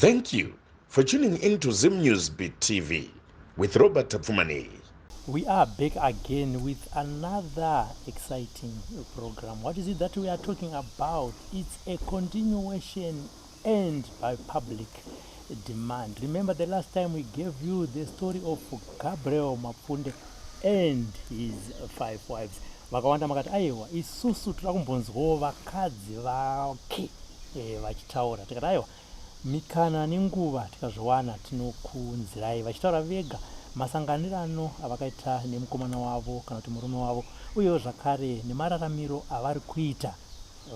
Thank you for tuning in to Zim News Beat TV with Robert Tapfumaneyi. We are back again with another exciting program. What is it that we are talking about? It's a continuation and by public demand. Remember the last time we gave you the story of Gabriel Mapfunde and his five wives. Vakawanda makati aiwa isusu toda kumbonzwawo vakadzi vake vachitaura. Tikati aiwa, mikana nenguva tikazviwana tinokunzirai vachitaura vega masanganirano avakaita nemukomana wavo kana kuti murume wavo, uyewo zvakare nemararamiro avari kuita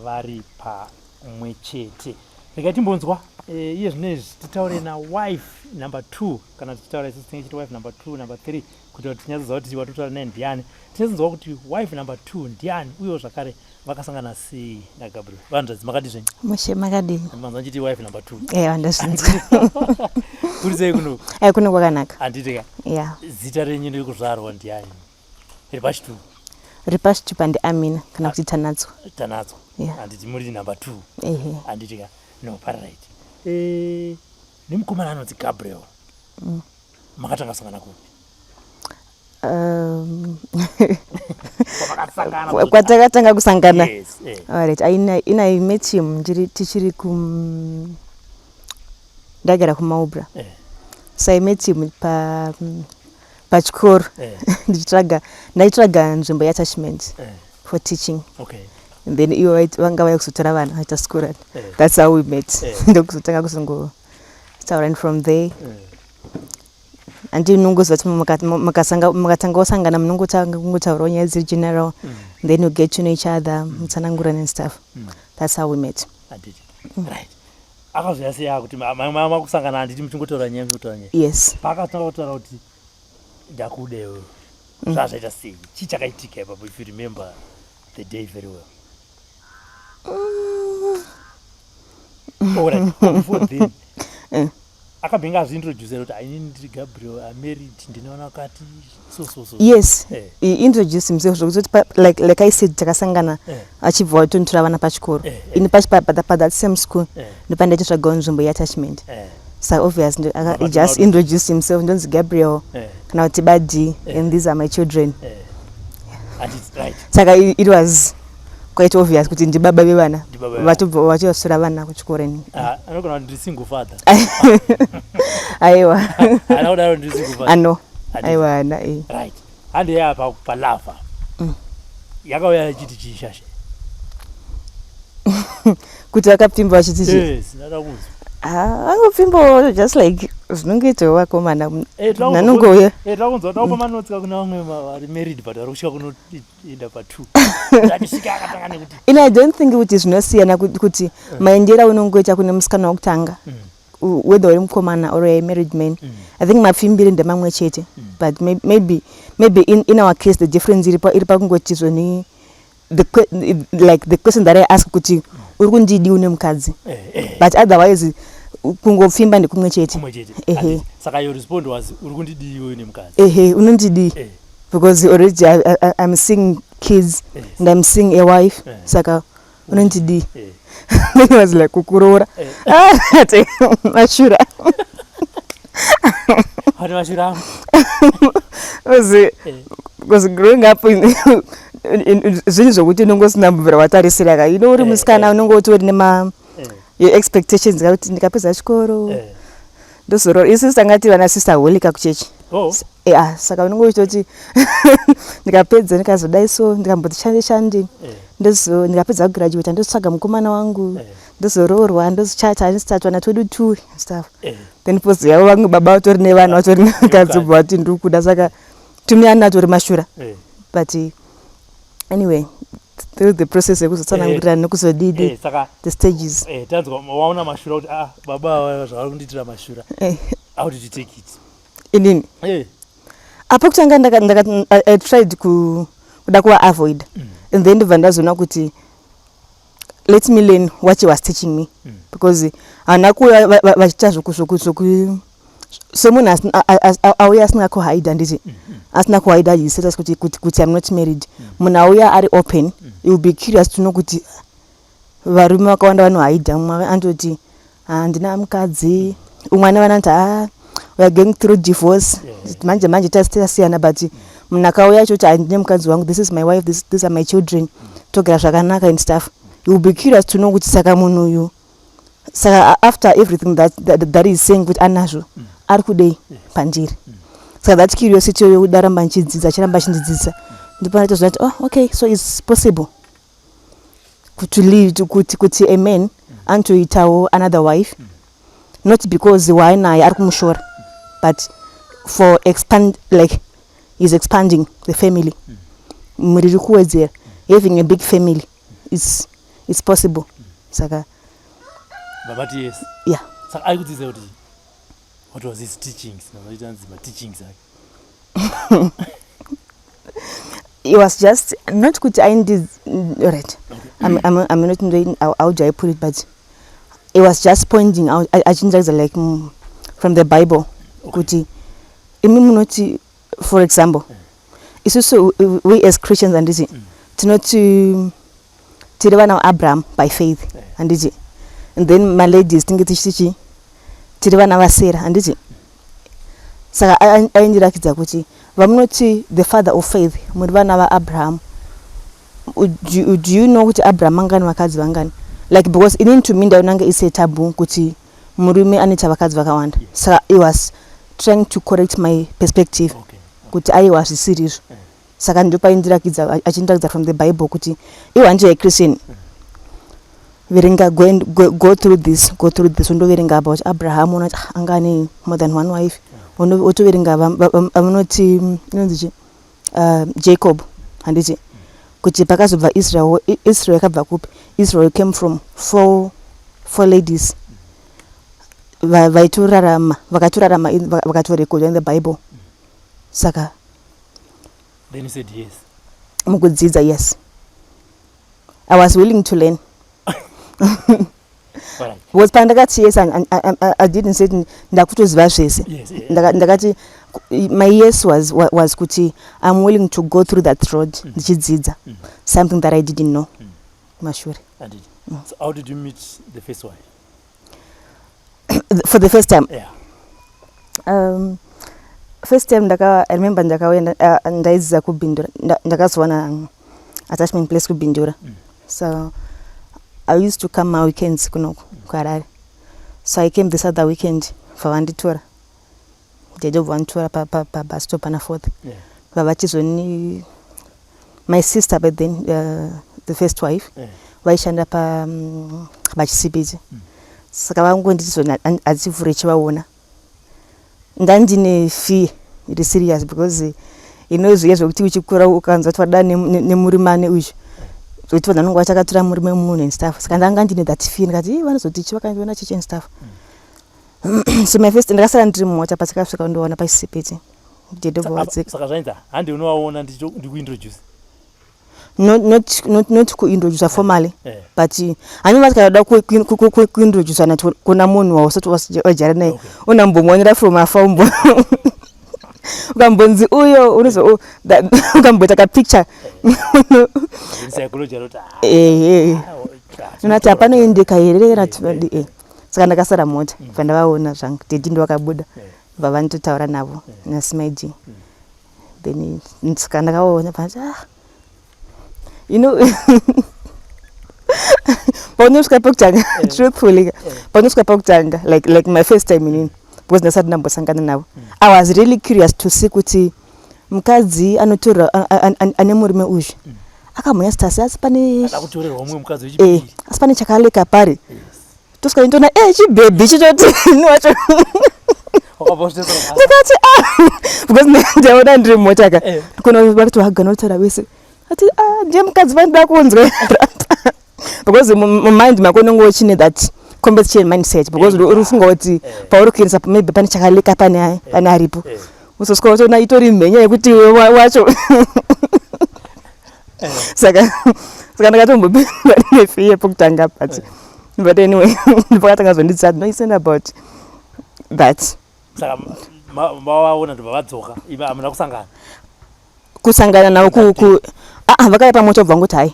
vari pamwe chete. Regai timbonzwa iye zvino izvi titaure nawife number 2, kana tichitaura isusu tinenge tichiti wife number 2, number 3, kuitira kuti tinyatsoziva kuti watotaura naye ndiani. Tinyatsonzwa kuti wife number 2 ndiani, uyewo zvakare vakasangana sei naGabriel. Vanzvadzi, makadi zvenyu? Mushe, makadini? Manzwa nchiti wife number 2? Ewa, ndazvinzwa. Kuri sei kuno? Ai, kuno kwakanaka. Handiti ka? Ya. Zita renyu rekuzvarwa ndiani, repachitupa? Repachitupa ndiAmina kana kuti Tanatswa. Tanatswa. Yeah. Handiti muri number 2? Ehe. Handiti ka? No, pararight. Nemukomana anonzi Gabriel, makatanga kusangana kupi? Kwamakasangana? Kwatakatanga kusangana? Yes. Alright, I met him tichiri ku ndagara kuMaubra. So I met him pachikoro ndichitsvaga, ndaitsvaga nzvimbo yeattachment for teaching. And then ivo vanga vauya kuzotora vana vaita school run. That's how we met. Ndokuzotanga kuzongotaura, and from there handi unongoziva kuti makatanga kusangana munongotanga kungotaurawo nyaya dziri general. Then you get to know each other, mutsanangurana and stuff. That's how we met. Handiti right, akazoya sei akuti makusangana, handiti muchingotaura nyaya, muchingotaura nyaya? Yes. Paakatanga kutaura kuti ndakuda iwewe, zvazvaita sei? Chii chakaitika ipapo, if you remember the day very well? Alright, before then, akambenge azviintroducera kuti ainini ndiri Gabriel, I'm married, ndine vana vakati, so so so? Yes. He introduced himself zvekuti like I said, takasangana achibva watonditora vana pachikoro. Ini pa that same school ndopandaitotsvagawo nzvimbo yeattachment. So obvious he just introduced himself, ndonzi Gabriel kana kuti Badi, and these are my children. Handiti right. Saka it was quite obvious kuti ndibaba vevana. Ndibaba vevana. Vatobva vachivasura vana kuchikoro ini. Ah, anogona kuti ndiri single father. Aiwa. Haana kudaro, ndiri single father? Ano. Handiti. Aiwa, ana. Right, handei apa palava yakauya ichiti chiishashe. Kuti vakapfimba vachiti chii? Yes, ndada kunzwa. Ah, vangopfimbawo just like zvinongoitawo vakomana. Nanongouya. Takunzwa takupa manotes kuna vamwe vari married but vari kusvika kunoenda pa2, atisvika akatanga nekuti Ini I don't think kuti zvinosiyana kuti maendero aunongoita kune musikana wokutanga, whether uri mukomana or a married man, I think mapfimbire ndemamwe chete. But maybe in our case the difference iri pakungoti zvoni like the question that I ask kuti uri kundidi une mukadzi? But otherwise kungopfimba ndekumwe chete. Kumwe chete. Ehe. Handiti. Saka your respond was, uri kundidii iwe nemukadzi? Ehe, unondidii? Because already I'm seeing kids and I'm seeing a wife. Saka unondidii? Then he was like, kukuroora. Ah, mashura. Vati mashura angu. Because growing up in zvinhu zvokuti unonge usina mbuvira watarisira ka, uri musikana, unonge utori nema your expectations kakuti ndikapedza chikoro ndozorora. Isusu tanga tiri vana Sister Holy kakuchechi. Ya, saka unonge uchitoti ndikapedza, ndikazodai, so ndikamboti shande shande, ndozo ndikapedza kugraduata ndotsvaga mukomana wangu, ndozoroorwa, ndozochata, ndostartwa twedu two and stuff. Then pozouyawo vamwe baba vatori nevana, vatori nemukadzi, ubva vati ndiri kuda. Saka tumi ani atori mashura. But anyway, through the process yekuzotsanangurira nekuzodidi, Saka the stages. Tanzwa waona mashura kuti ah, baba ava zvavari kundiitira mashura. How did you take it? Inini apa kutanga I tried kuda kuva avoid and then ndobva ndazoona kuti let me learn what he was teaching me, because haana kuuya vachiita zvoku semunhu auya asina kuhide, handiti, asina kuhide his status kuti I'm not married. Munhu auya ari open, you will be curious to know kuti varume vakawanda vanohaidha, mumwe anototi Handina mukadzi. Umwe ane vana, ah, we are going through divorce manje manje, tasiyana, but munhu akauya achoti, "Handine mukadzi wangu, this is my wife, these are my children, togara zvakanaka," and stuff, you will be curious to know kuti saka munhu uyu, saka after everything that is saying kuti anazvo, ari kudei pandiri? Saka that curiosity yoyo kuda ramba nchidzidza, achiramba achindidzidzisa, ndopanotoziva kuti, oh, okay, so it's possible to live kuti a man anotoitawo another wife, not because waainaye ari kumushora, but for expand, like he's expanding the family, mhuri iri kuwedzera, having a big family is possible. Saka Babati yes. Yeah. Saka ari kudzidza kuti, what was his teachings? Nazoita nzi mateachings ake? It was just not kuti aindi, right, I'm not knowing how do I put it, but it was just pointing out, achindiratidza like from the Bible kuti imi munoti, for example, isusu we as Christians, handiti, tinoti tiri vana vaAbraham by faith, handiti? And then maladies tinge tichiti tiri vana vaSarah, handiti? Saka aindirakidza kuti vamunoti the father of faith, muri vana vaAbraham. Do you know kuti Abraham angani vakadzi vangani? Like, because inini, to me, ndaonanga ise taboo kuti murume anoita vakadzi vakawanda. Saka he was trying to correct my perspective kuti aiwa, zvisirizvo. Saka ndopaindirakidza, achindirakidza from the Bible kuti iwe handiyo yechristian, verenga, go through this, go through this, undoverenga about Abraham, unoti, ah, anga ane more than one wife. Wotoverenga vamunoti inonzi chi, Jacob, handiti, kuti pakazobva Israel, Israel yakabva kupi? Israel came from four ladies vaitorarama, vakatorarama, vakatorekodwa in the Bible. Saka Then he said yes. Mukudzidza, yes, I was willing to learn. Because pandakati yes, I didn't say ndakutoziva zvese. Ndakati my yes was kuti I'm willing to go through that road ndichidzidza something that I didn't know kumashure. Handiti. So how did you meet the first wife? For the first time? Yeah. First time ndaka, I remember ndakauya, ndaidzidza kuBindura. Ndakazowana attachment place kuBindura. So I used to come maweekends kunoku kuHarare. So I came this other weekend, vavanditora, ndedobva vanditora pabus stop pana Fourth. Vavachizoni my sister, but then the first wife vaishanda pa pachisipiti. Saka vangonditizoni hadzivhure, chivaona. Ndandine fear iri serious because ino zviya zvokuti uchikura ukanzwa kuti wada nemurume ane uzvi, zvokuti vanhu vanonge vachakatora murume wemunhu and stuff. Saka ndanga ndine that fear, ndikati, "Ii, vanozoti chi vakandiona chichi?" and stuff. So my first, ndakasara ndiri mumota patakasvika kundoona pachisipiti, ndedobva vadzika. Saka zvainzi handi unovaona, ndikuintroduce? Not kuintroducer formally, but hani vati kana uda kuintroducana kuna munhu wausati wajara naye, unambomuonera from afar, umbo ukambonzi uyo unozo ukamboita kapicture. Then psychology anoti, ah, Ehe. Ah, Unati hapanoendeka here kana kuti. Saka ndakasara mota, bva ndavaona zvangu, daddy ndovakabuda, bva vanitotaura navo nasimaid. Then saka ndakaona panati, ah, paunosvika pekutanga, truthfully, paunosvika pekutanga, like my first time inini, because ndasati ndambosangana navo, I was really curious to see kuti mukadzi anotorera ane murume uzvi akambonyatsoita asi pane Ada kutorerwa mumwe mukadzi wechipiri. Asi pane chakaleka pari. Tosvika nditoona chibhebhi chichoti ini wacho Wakabva uchitesera. Ndikati, ah, because ndaona ndiri mumota ka, kuna vakatohagana, kutaura vese, ati, ah, ndiye mukadzi vandida kunzwa, because mumind mako unenge uchine that competition mindset, because uri kufunga kuti pauri kuendesa maybe pane chakaleka, pane aripo. Uzosvika utoona itori mhenya yekuti iwe wacho. Saka ndakatombopinda nefear pekutanga, but anyway, ndopakatanga zvonditsati, no, it's not about that. Saka mavaona, ndobva vadzoka, iva hamuna kusangana? Kusangana navo ah, ah, vakauya pamota, bva ngoti hai.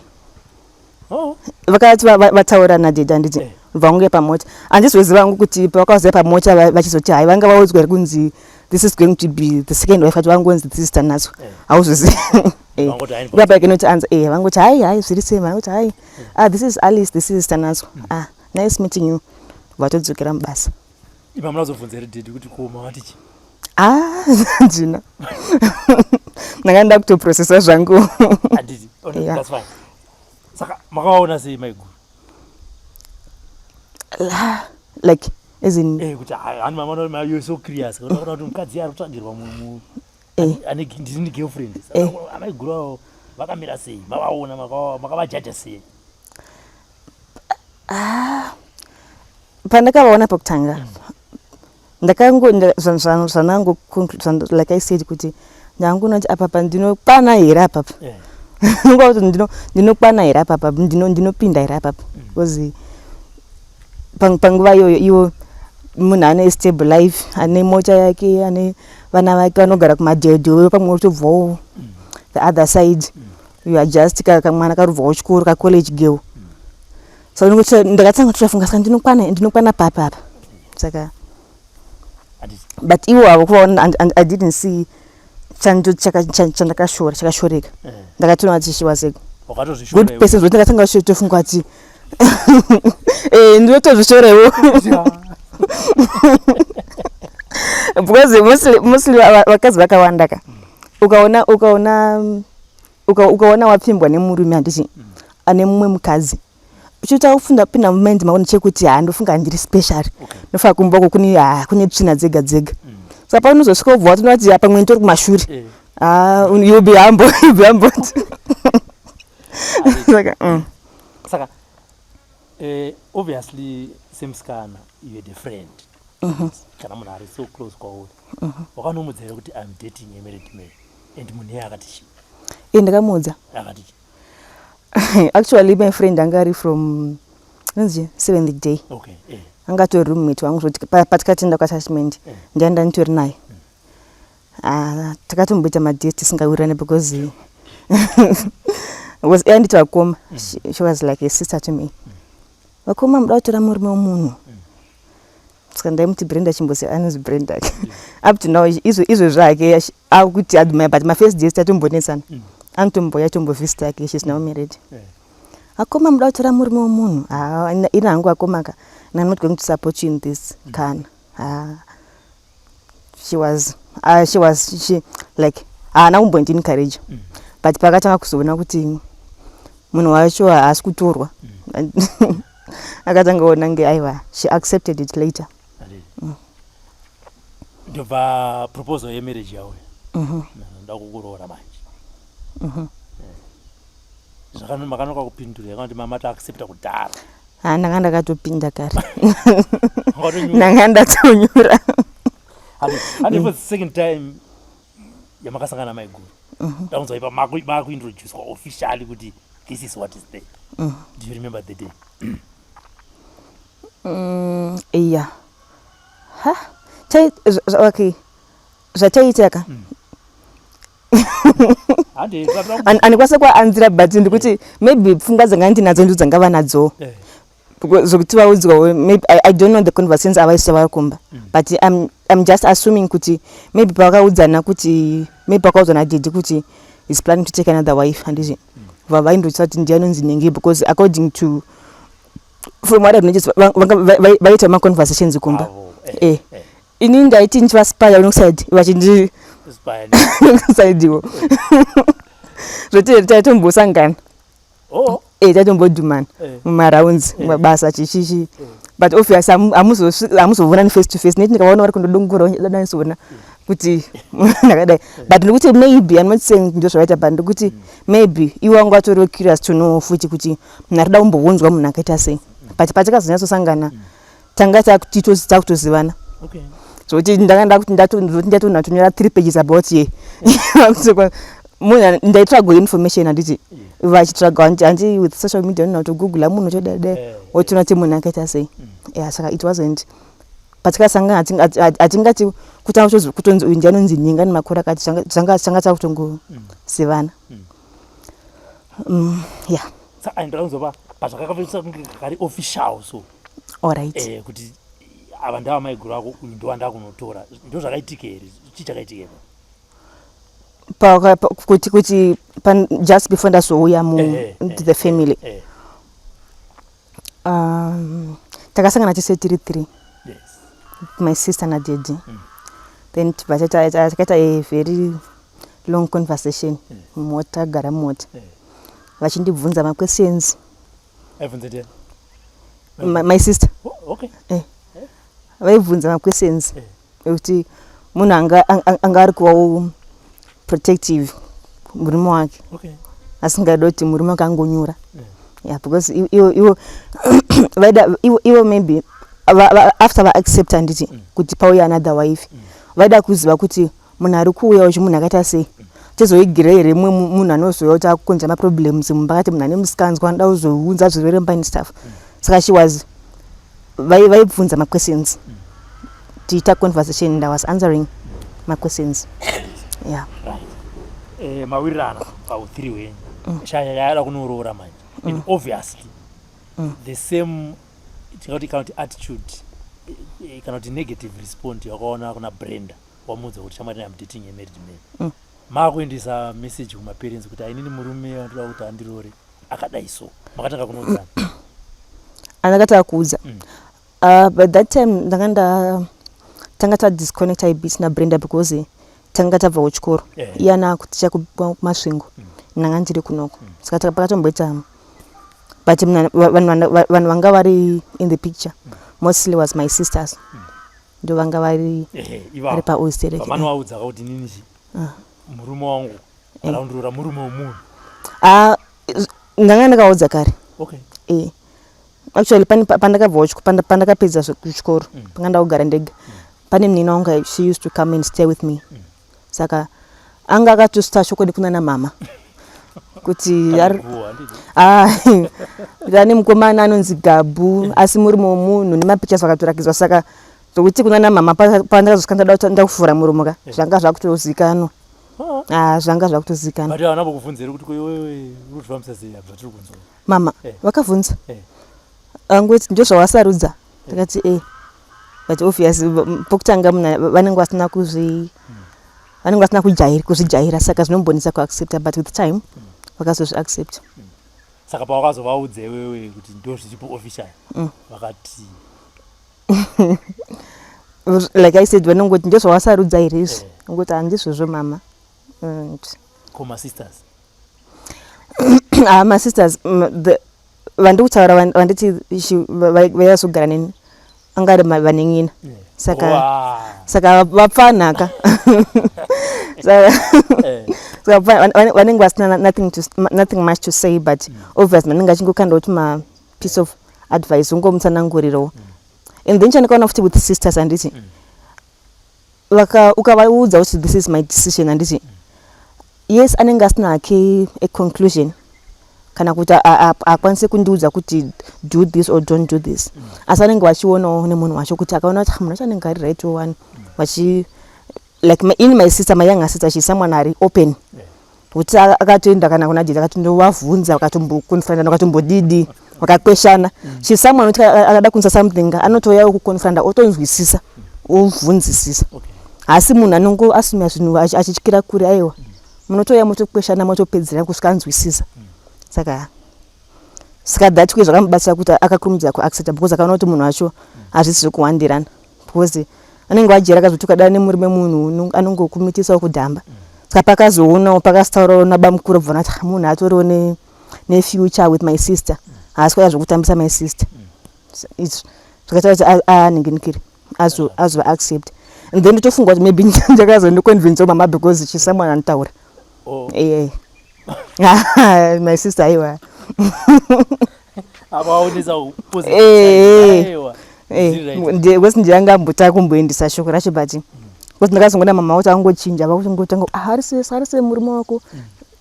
Oh. Vakati vataura nadaddy, handiti? Vanguya pamota, handizoziva hangu kuti pavakauziva pamota vachizoti hai, vanga vaudzwa here kunzi this is going to be the second wife, ati vangonzi this is Tanatswa. Hauzozivi. Vangoti hai. Baba inoti anza vangoti hai, hai, zviri sei? Vangoti hai, ah, this is Alice, this is Tanatswa, ah, nice meeting you. Vatodzokera mubasa. Ipa munazobvunza here daddy kuti ko mavati chi? Ah, ndina ndanga nda kutoprocessa zvangu. Handiti? Oh, no, Yeah. that's fine. Saka makaona sei maiguru? Like, as in? Kuti hani mama, you're so curious kuona kuti mukadzi ari kutsvagirwa ane ndini girlfriend. Saka amaiguru avo vakamira sei? Mavaona, makavajaja sei? Pandakavaona pekutanga, ndakango zvanango like I said kuti ndangunoti apapa ndinokwana here apapa? Nguva kuti ndinokwana here apapa? Ndinopinda here apapa? Because panguva iyoyo iwo munhu ane stable life, ane mota yake, ane vana vake vanogara kumadhedho, pamwe utobvawo the other side, you are just kamwana karubvawo chikoro, kacollege girl. Saka ndakatanga kutofunga, saka ndinokwana papi apa? Saka Handiti? But iwo havo kuvaona and I didn't see chandakashora chakashoreka. Ndakatoona kuti she was a good Wakatozvishora. person, zvoti ndakatanga kutofunga kuti ndinotozvishorewo, because mostly vakadzi vakawanda ka, ukaona wapfimbwa nemurume, handiti, ane mumwe mukadzi, uchiita kufunda pinda mumind mako nechekuti ha, ndofunga ndiri special, ndofanira kumba uko kune, ha, kune tsvina dzega dzega. Saka paunozosvika ubva watoona kuti pamwe nditori kumashure. Ah, you'll be humble, you'll be humbled. Saka Saka obviously semusikana you had a friend kana munhu ari so close kwauri. Wakanomudza here kuti I'm dating a married man? And munhu iye akati chii? Ndakamuudza. Akati chii? Actually, my friend anga ari from inonzi Seventh Day. Anga atori roommate wangu, zvoti patikatenda kuattachment ndianda nditori naye. Ah, takatomboita madates tisingawirirani because was anditi vakoma, she was like a sister to me. Vakoma, muda kutora murume wemunhu. Saka ndaimuti Brenda, chimbosi anonzi Brenda. Up to now izvo zvake akuti admire, but mafirst days tatombonetsana. Anotomboya tombovhista yake, she's now married. Akoma, muda kutora murume wemunhu. Ah, ina hangu akomaka, I'm not going to support you in this kana. Ah, she was she like haana kumbondi encourage, but pakatanga kuzoona kuti munhu wacho haasi kutorwa, akatanga kuona nge aiwa, she accepted it later. Handiti? Ndobva proposal yemarriage yauya, ndoda kukuroora manje. Makanoka kupindura yakati mama taaccepta kudhara? Ha, ndanga ndakatopinda kare. Wakatonyura. Ndanga ndatonyura. Handi for the second time yamakasangana maiguru, ndakunzwa ipa makuintroducwa officially kuti this is what is there. Do you remember the day? Iya, ha, okay, zvataiita ka, Handi. Handikwanisa kuanzira, but ndikuti maybe pfungwa dzanga ndinadzo ndo dzangava nadzo. Because zvokuti vaudzwawo maybe I don't know the conversations avaisa vari kumba, but I'm just assuming kuti maybe pavakaudzana kuti maybe pakaudzwa nadaddy kuti is planning to take another wife, handizvi, vaindochisa kuti ndiye anonzi nenge, because according to from what I've noticed, vaita maconversations kumba. Avo, Ini ndaiti ndichivaspaya unokuside, vachindi Spy. kusaidiwo, zvoti taitombosangana. Taitombodhumana mumarounds, mumabasa, chichichi, but obvious hamuzovonani face to face, neti ndikavaona vari kundodongora danisoona kuti ndakadai, but ndikuti maybe, I'm not saying ndo zvavaita, but ndikuti maybe iwe wanga watoriwo curious to know futi kuti munhu arida kumbounzwa munhu akaita sei. But patakazonyatsosangana tanga takutozivana, zvokuti ndanga ndakuti ndoti ndatoona tonyora three pages about ye munhu, ndaitsvago information, handiti, vachitsvaga, handi, with social media unoona kutogoogla munhu chodade, wotoona kuti munhu akaita sei. Yeah, saka it wasn't patikasangana hatingati kutanga kutonzi uyu ndianonzi ninga nemakore akati, zvanga takutongozivana. Yeah. Saka ndakunzwa pazvakakaisa kunge kari official so. Alright. Kuti ava ndava maiguru ako, uyu ndowanda kunotora. Ndo zvakaitika here? Chii chakaitika ipapo? Kuti just before ndazouya mu into the family, takasangana tese tiri three, my sister nadaddy. Then tibva takaita a very long conversation mumota, tagara mumota, vachindibvunza maquestions. Aibvunza ndiani? My sister. Oh, okay. Vaibvunza maquestions ekuti munhu anga ari kuvawo protective murume wake, asingadi kuti murume wake angonyura. Yeah, because iwo vaida iwo maybe after vaaccepta, handiti, kuti pauya another wife, vaida kuziva kuti munhu ari kuuya uchi munhu akaita sei, tizoigira here mumwe munhu anozouya kuti akukonzera maproblems mumba, akati munhu ane musikanzwa, anoda kuzounza zvirwere mumba and stuff. Saka she was vaibvunza maquestions, tiita conversation, and I was answering maquestions, yeah. Right. Mawirirana pauthree hwenyu, shaya yaada kunoroora manje, and obviously the same, tingati kana kuti attitude, kana kuti negative response yakaona kuna Brenda, wamuudza kuti, "Shamwari, am dating a married man." Maakuendesa message kumaparents kuti ainini murume anotoda kuti andirore akadai, so makatanga kunoudzana? Andakatanga kuudza, by that time ndanga nda tanga tadisconnect a bit naBrenda because tanga tabva kuchikoro. Iye ana kuticha kuMasvingo, ndanga ndiri kunoko, saka pakatomboita, but vanhu vanga vari in the picture mostly was my sisters, ndo vanga vari Ehe, vari ivavo paosterek. Pamanovaudza kuti nini chi murume wangu ada kundiroora murume wemunhu? Ah, ndanga ndakaudza kare. Actually pane pandakabva pandakapedza kuchikoro, panga ndakugara ndega, pane munina wangu, she used to come and stay with me. Saka anga akatosita chokwadi kuna namama kuti Guwa, handiti? Ah, kuti ane mukomana anonzi Gabhu, asi murume wemunhu, nemapictures vakatorakidzwa. Saka zvokuti kuna namama pandakazosvika ndada kuti ndakuvhura muromo ka, zvanga zvakutozikanwa. Ah. Ah, zvanga zvakutozikanwa. But havana kukubvunza here kuti ko iwewe uri kutifambisa sei apa zvatiri kunzwa? Mama vakabvunza. Angoti, "Ndo zvawasarudza?" Ndakati, "E." But obvious pokutanga munhu vanenge vasina kuzvi vanenge vasina kuzvijaira, saka zvinombonetsa kuaccepta, but with time vakazozviaccepta. Saka pawakazovaudza iwewe kuti ndo zviripo official, vakati? Like I said, vanongoti, "Ndo zvawasarudza here izvi?" Ngoti, "Handizvozvo, mama." And Ko masisters? Ah, masisters, vandiri kutaura, vanditi vaizogara neni, anga ari vanen'ina, saka saka vapfanhaka, saka saka vanenge vasina nothing much to say, but obviously vanenge achingokanda kuti ma piece of advice, ungomutsanangurirawo. And then chandakaona futi with sisters, handiti, ukavaudza kuti this is my decision, handiti, yes, anenge asina hake a conclusion kana kuti akwanise kundiudza kuti do this or don't do this, asi vanenge vachionawo nemunhu wacho kuti akaona kuti, "Ah, munhu wacho anenge ari right one." Vachi like my sister, my younger sister, she's someone ari open, kuti akatoenda kana kuna daddy, akatondovavhunza, vakatomboconfronta, vakatombodidi, vakakweshana. She's someone kuti akada kunzwa something, anotouyawo kuconfronta, otonzwisisa, ovhunzisisa. Asi munhu anongo asumira zvinhu achityira kure, aiwa, munotouya motokweshana, motopedzera kusvika anzwisisa. Saka that way zvakamubatsira kuti akakurumidza kuaccepta, because akaona kuti munhu wacho hazvisi zvekuwandirana, because anenge wajera akazoti ukadana nemurume munhu anongokumitisawo kudhamba. Saka pakazoonawo, pakasitaurawo nabamukuru, bvona kuti, "Ah, munhu atoriwo nefuture with my sister, haasi kuda zvokutambisa my sister." So zvakaita kuti anhinginikire azoaccept. And then ndotofunga kuti maybe ndakazondiconvincewo mama because she's someone anotaura. Eh, my sister, aiwa. Apa waonesa positive side. Aiwa. Zviri right. Because ndiyangambota kumboendesa shoko racho, but because ndakazongoona mama kuti angochinja, vakutongotanga, "Ah, ari sei murume wako?"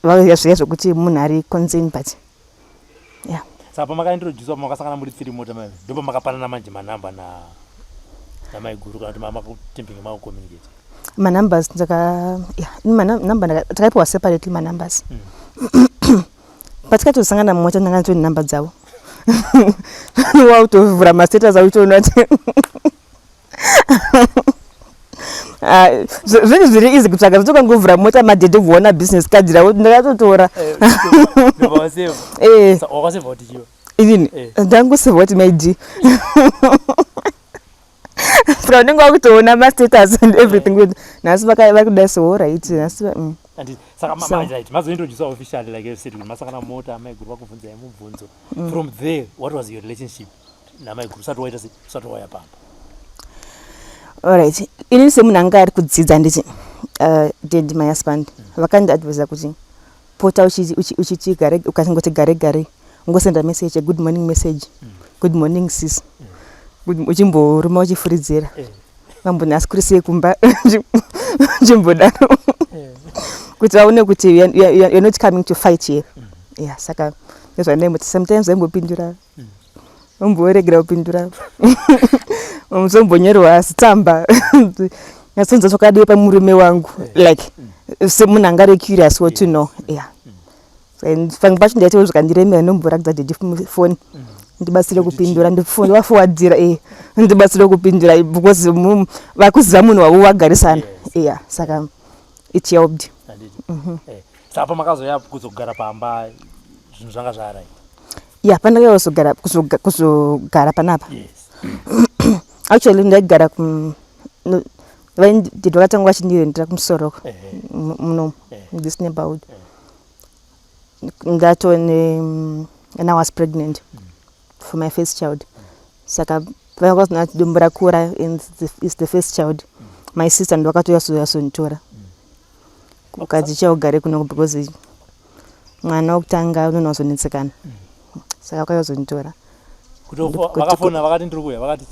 Vauya zviya zvokuti munhu ari concern, but yeah. Saka pamakaintroducewa, pamakasangana muri three mota maive, ndopamakapanana manje manamba namaiguru, kana kuti makutembenge makucommunicate? Manumbers ndaka, yeah, manumber takaipiwa separately manumbers. Patikatosangana mumota, ndanga nditori namba dzavo. Wautovhura mastatus auchiona kuti ah, zvinhu zviri easy kutsvaga zvoti ukangovhura mota madhedhe kuona business card ravo ndakatotora. Eh, eh. Inini ndangoseva kuti maid, saka unenge wakutoona mastatus and everything kuti nhasi vari kudai, so right, nhasi. Saka right, mazointroduce officially, like you said, masangana mota, maiguru vakubvunzai mubvunzo. From there, what was your relationship namaiguru usati waita usati wauya pamba? Alright, inini semunhu anga ari kudzidza, nditi dad, my husband, vakandiadvisa kuti pota uchiti gare, ukangoti gare gare ungosenda message, a good morning message, "Good morning, sis." Uchimboruma uchifuridzira, mambo, nhasi kuri sei kumba, uchimbodaro kuti vaone kuti you're not coming to fight here. Yeah, saka nezvandaimboti sometimes aimbopindura, omboregera kupindura, muzombonyorwa zitsamba, nyatsonza zvakadii pamurume wangu, like semunhu anga ari curious what to know. Yeah, and pamwe pacho ndaitawo zvikandiremera, ndomborakidza daddy foni, ndibatsire kupindura, ndivafowadzira, e ndibatsire kupindura, because vakuziva munhu wavo wagarisana. Yeah, saka it helped. Eh, saka pamakazoya kuzogara pamba, zvinhu zvanga zvaright? Yeah, pandakauya kuzogara panapa, actually ndaigara dad vakatanga vachindirendera kumusoroko muno this neighborhood. Ndatone and I was pregnant for my first child, saka vakazona dumbu rakura and is the first child. My sister ndo vakatouya zonditora ukadzi chaugare kuno because mwana wokutanga unonazonetsekana, saka vakauya kuzonditora. Vakafona vakati ndiri kuuya, vakati?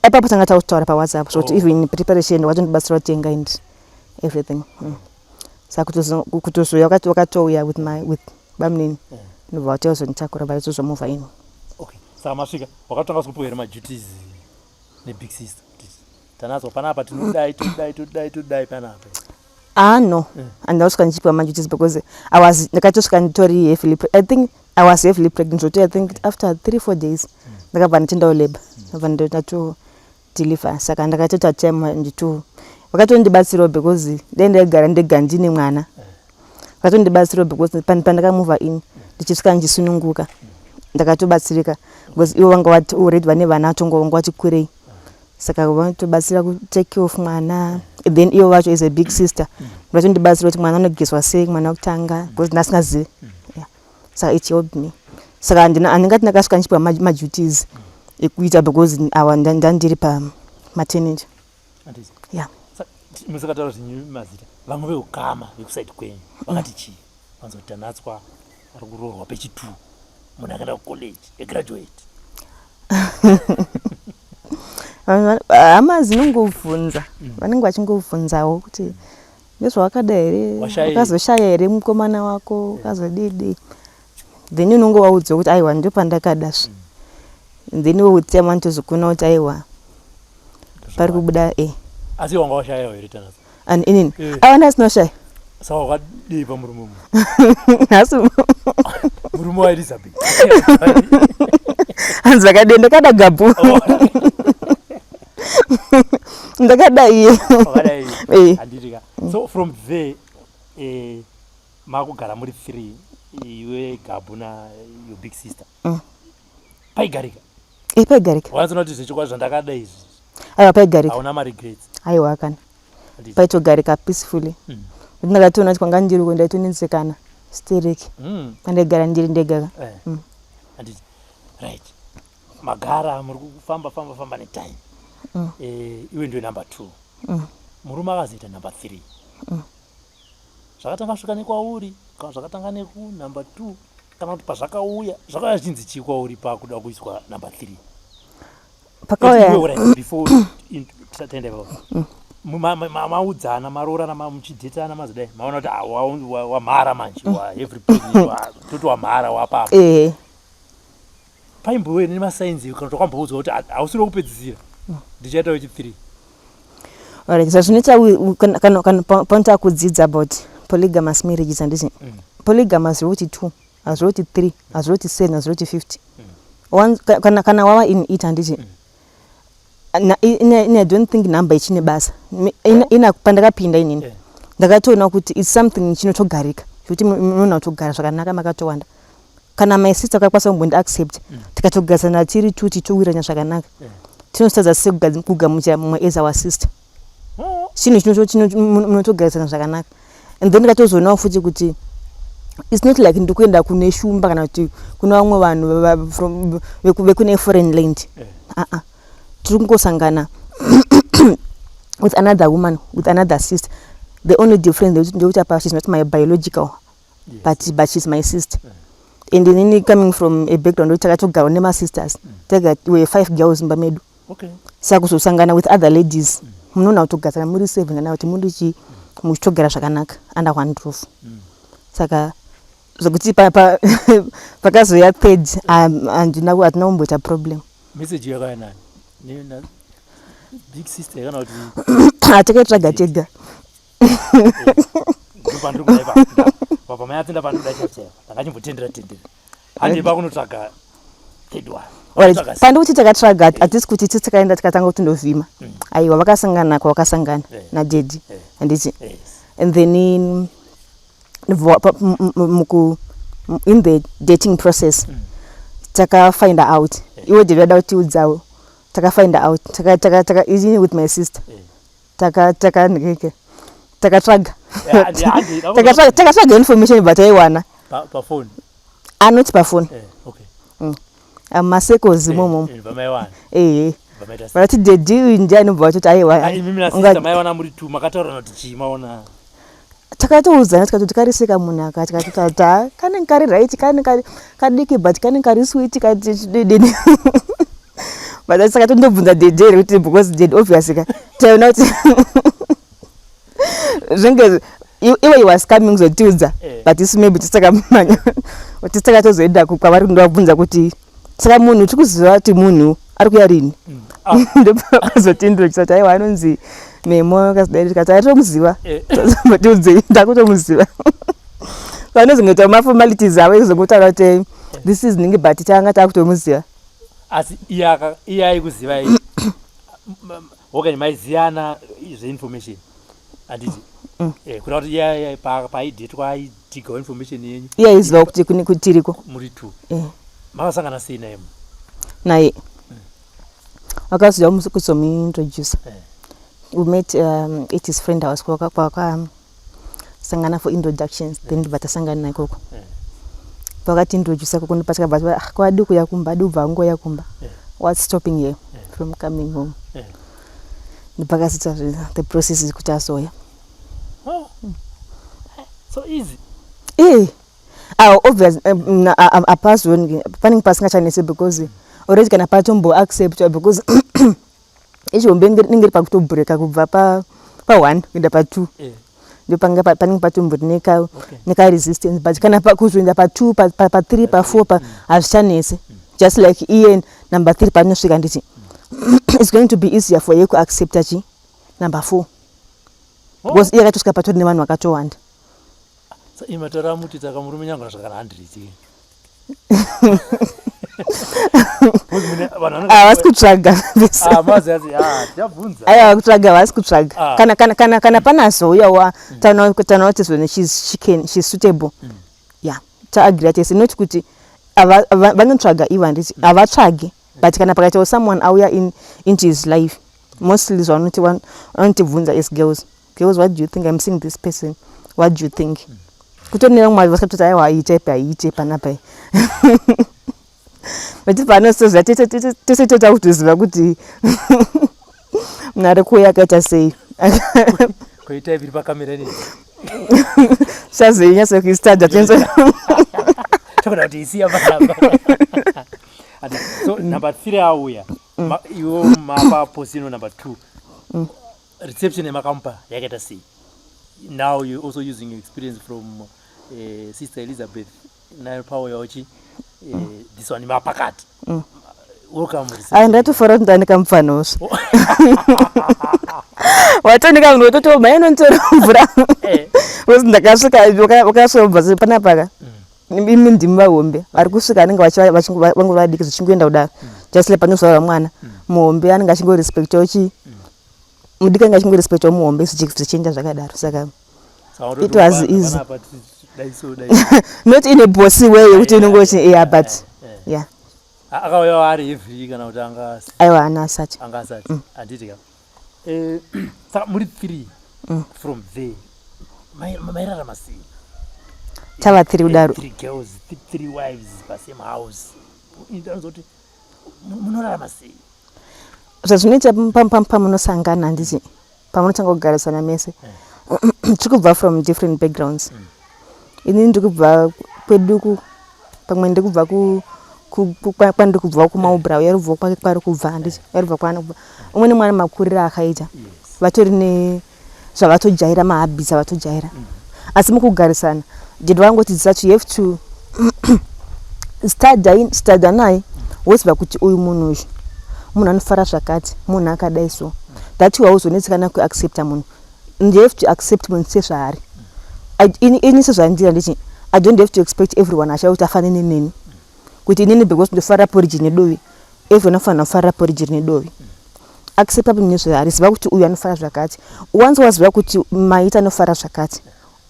Ipapo tanga takutaura paWhatsApp, so kuti even preparation watondibatsira kutenga and everything. Saka kutozouya wakatouya with my with bamunini, ndobva vatouya kuzonditakura, vaitozomuvha ino. Okay, saka masvika, wakatanga kupiwa here maduties nebig sister kuti tanatswa panapa, tinodai, todai, todai, todai panapa? Ah, no, handina kusvika ndichipiwa maduties because I was ndakatosvika nditori heavily, I think I was heavily pregnant, zvokuti I think after 3-4 days ndakabva nditendawo labour, ndabva ndatodeliver. Saka ndakatoita time ndito vakatondibatsirawo because dai ndaigara ndega ndine mwana. Vakatondibatsirawo because pandakamova in ndichisvika ndichisununguka, ndakatobatsirika because ivo vanga vati already vane vana, vatongo vanga vati kurei, saka vanotobatsira kutake care of mwana. Then ivo vacho is a big sister, vatondibatsira kuti mwana anogezwa sei, mwana wekutanga, because ndasingazivi. Yeah, saka it helped me. Saka handingati ndakasvika ndichipiwa maduties ekuita because awa ndandiri pamaternity. Handiti? Yeah. Musakataura zvenyu mazita, vamwe veukama vekusaidi kwenyu vakati chii vanzi kuti Tanatswa ari kuroorwa pechi2, munhu akaenda kucollege, egraduate? Hama dzinongobvunza, vanenge vachingobvunzawo kuti ndezvawakada here, Washaya. wakazoshaya here mukomana wako, ukazodidi. Then unonge waudzwa kuti aiwa, ndopandakadazve. Then iwe with time vanotozokuna kuti aiwa, pari kubuda e. Asi wanga washayawo here, Tanatswa? Ani, inini? Eh. Aiwa, ndasina kushaya. Saka wakadii pamurume mu Nhasi murume waElizabeth? Hanzi vakadii, ndakada Gabu, ndakada iye. Wakadai? Eh. Handitika. So from there, makugara muri three, iwe, Gabu na your big sister. Paigarika? E, paigarika. Wanzona kuti zvechokwadi zvandakada izvi? Aiwa, paigarika. Hauna maregrets? Aiwa, kana. Handiti? Paitogarika peacefully. Kuti ndakatoona kuti kwanga ndiri uko ndaitonetsekana stereki kwandaigara ndiri ndega. Handiti, right, magara muri kufamba famba famba netime. Iwe ndiwe number two. Murume akazoita number three. Zvakatanga svika nekwauri kana zvakatanga nekunumber two, kana kuti pazvakauya, zvakauya zvichinzi chii kwauri pakuda kuiswa number three? Pakauya Iwe, right, before tisataenda ipapo, maudzana, maroorana, muchidhetana, mazodai maona kuti ah, wamhara manje, wa every pregnant, toti wamhara wapapa. Paimbove nemasigns kana kuti wakamboudzwa kuti hausiri wekupedzisira, ndichaita wechi3? Alright, zvazvinoita kana panoita kudzidza about polygamous marriages, handiti? Polygamous zvokuti two, hazviroti three, hazviroti seven, hazviroti 50. Kana wava in it, handiti? I don't think number ichine basa. Ina pandakapinda inini, ndakatoona kuti it's something chinotogarika, zvekuti munoona kutogara zvakanaka makatowanda. Kana my sister akakwanisa kumbondiaccept, tikatogarisana tiri two, tichitowirirana zvakanaka, tinositadza sei kugamuchira mumwe as our sister? Chinhu munotogarisana zvakanaka. And then ndikatozoonawo futi kuti it's not like ndikuenda kune shumba kana kuti kuna vamwe vanhu from vekune foreign land. Aa, tiri kungosangana with another woman, with another sister. The only difference ndekuti apa she's not my biological, but she's my sister. And inini, coming from a background wekuti takatogarwa nemasisters, taga we were five girls mumba medu, saka kuzosangana with other ladies, munoona kutogarisana muri seven kana kuti muri chi, muchitogara zvakanaka under one roof. Saka zvokuti pakazoya third, hatina kumboita problem. Message yakauya nani? Big sister kana kuti? Hatakaitsvaga tega. Ndopandiri kuda ipapo. Papa mayatsinda pandiri kuda chaipo. Ndakachimbotendera tendera. Handi pakunotsvaga third one. Alright, Tsvaga. Pandikuti takatsvaga, hatisi kuti tisi takaenda tikatanga kuti ndovhima. Aiwa, vakasangana kwavakasangana nadaddy, handiti? Yes. And then in the dating process takafind out, iwe daddy vada kutiudzawo, takafind out, ini with my sister, taka taka ndike takatsvaga. Yeah, handi- Takatsvaga information, but taiwana. Pafoni. Anoti pafoni. Okay. Masekozi imomo. Vamaiwana. Ehe. Vamaita sei? Vakati daddy uyu ndiye anobva vatoti aiwa. Ah, imimi nasister maiwana muri two, makataurana kuti chii maona? Takatoudzana, tikatoti kariseka munhu aka, tikatoti ta kanenge kari right, kanenge kari kadiki but kanenge kari sweet, kadidini. But saka tondobvunza daddy here kuti, because daddy obviously ka taiona kuti zvinge iwe he was coming kuzotiudza, but isu maybe tisakamanya, tisakatozoenda kwavari kundovabvunza kuti saka munhu tiri kuziva kuti munhu ari kuya rini. Ndopakazotindura kuti aiwa, anonzi Memo akazodai, tikati atomuziva. Tiudzei, ndakutomuziva. Vanozongoita maformalities avo ekuzongotaura kuti this is ningi, but tanga takutomuziva. Asi iye aikuzivai? Okay, maiziyana zveinformation, handiti? Kuda kuti iye paidhetwa aidhigawo information yenyu? Iye aiziva kuti tiriko. Muri two. Makasangana sei naye? Naye akazoya kuzomuintroduce. We met at his friend house, kwakasangana for introductions, then ndibva tasangana naye ikoko. Pakatiintroduce koko, ndopatakabva, ah, kwadi kuya kumba, adi kubva angoya kumba. What's stopping her from coming home? Ndopakasita the process kuti azoya. Oh. So easy. Eh, ah, obvious, hapazoni panenge pasingachanetse because already kana patombo acceptwa, because ichihombe inenge iri pakutobhureka kubva pa1 kuenda pa2, ndopanga panenge patombori neka resistance, but kana kuzoenda pa2, pa3, pa4, hazvichanetse. Just like iye number 3 panosvika, nditi it's going to be easier for ye kuaccepta chi number 4, because iye akatosvika patori nevanhu vakatowanda. So imatora muti saka murume nyangwe zvakana 100. Havasi kutsvaga. Ah, mazi ah, tichabvunza. Aiwa, kutsvaga havasi kutsvaga. Kana panazouya tanaona kuti zvone she's suitable, yeah, taagree tese, not kuti vanotsvaga ivo, handiti? Havatsvagi, but kana pakaitawo someone auya into his life, mostly zvavanoti vanotibvunza as girls, "Girls, what do you think? I'm seeing this person, what do you think?" Kutori nevamwe vasatoti aiwa, haiite haiite panapa, but panosoziva tese toita kutoziva kuti munhu ari kuuya akaita sei. Koita iri pakamera nei? Chazoinyatsokuistada. Tokuda kuti isiya panapa. So number 3 auya, iwo mapa posino number 2, reception yamakamupa yakaita sei? Now you also using your experience from Sister Elizabeth nayo pauyawo chi this one mapakati, welcome reception. Ai, ndatofara kuti ndanika mufanozvo watonika munhu wototi mhai inonditora mvura, because ndakasvika wakasvika kubva panapaka. Imi ndimi vahombe vari kusvika anenge vangori vadiki zvichingoenda kudaro. Just like panozvarwa mwana muhombe anenge achingorespectawo chii, mudiki anenge achingorespectawo muhombe, zvichienda zvakadaro. Saka it was easy, not in a bossy way yekuti unenge uchi, yeah, but yeah. Akauya ari heavy kana kuti anga Aiwa, haana asati. Anga asati, handiti ka? Saka muri three from there, mairarama sei? Tava three kudaro. Three girls, three wives pasame house. Inozoti munorarama sei? Zvazvinoita, pamunosangana, handiti, pamunotanga kugarisana mese, tiri kubva from different backgrounds. Inini ndiri kubva kwedu, pamwe ndiri kubva kwandiri kubva kumaubra, uyo ari kubva kwake kwaari kubva, handiti, ari kubva kwaanobva. Umwe nemwana makuriro akaita, vatori nezvavatojaira, mahabits avatojaira. Asi mukugarisana, dad vangotidzidzisa kuti you have to study naye, woziva kuti uyu munhu, uyu munhu anofara zvakati, munhu akadai. So that way hauzonetsekana kuaccepta munhu, and you have to accept munhu sezvaari. Ini sezvandiri, handiti, I don't have to expect everyone achava kuti afanane neni, kuti inini because ndofarira porridge nedovi, everyone anofanira kufarira porridge rine dovi. Accepta munhu nezvaari, ziva kuti uyu anofara zvakati. Once waziva kuti maita anofara zvakati,